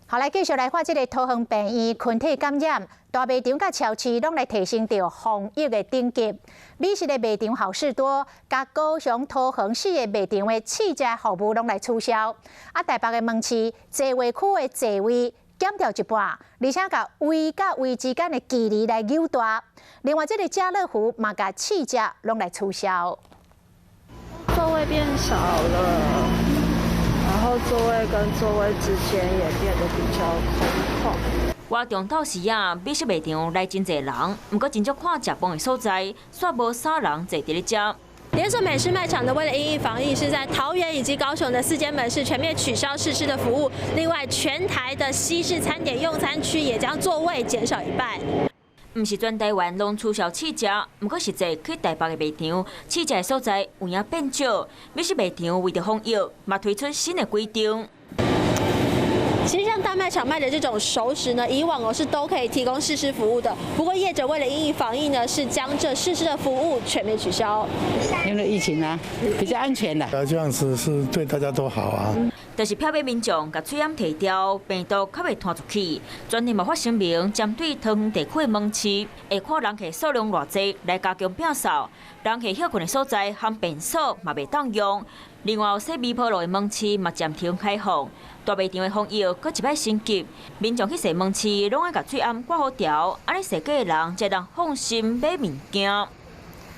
好，來繼續來看這个桃園病院群體感染，大賣場佮超市攏來提升著防疫的等級。美食的賣場好市多，佮高雄、桃園四个賣場的試食服務攏來取消。啊，台北的門市座位區的座位減掉一半，而且共位佮位之間的距離來扭大。另外，這个家樂福嘛共試食攏來取消。座位變少了。然後座位跟座位之間也變得比較空曠。活動到時啊，美食賣場來真濟人，毋過真少看食飯的所在，煞無啥人坐佇咧食。連鎖美食賣場呢，為了因應防疫，是在桃園以及高雄的四間門市全面取消試吃的服務。另外，全台的西式餐點用餐區也將座位減少一半。毋是全台灣攏取消試食，毋過實際去台北的賣場試食的所在有影變少。美食賣場為著防疫，嘛推出新的規定。其實像大賣場賣的這種熟食呢，以往哦是都可以提供試吃服務的。不過業者為了因應防疫呢，是將這試吃的服務全面取消。因為疫情啊，比較安全的。這樣子是對大家都好啊。但是票買民眾共喙罨提掉，病毒較袂傳出去。專門嘛發聲明，針對桃園地區的門市，會看人客數量偌濟來加強摒掃。人客歇睏的所在和便所嘛袂當用。另外，有洗微波爐的門市嘛暫停開放。大賣場的防疫閣一擺升級，民眾去踅門市攏愛共喙罨掛好條，按呢踅街的人才會當放心買物件。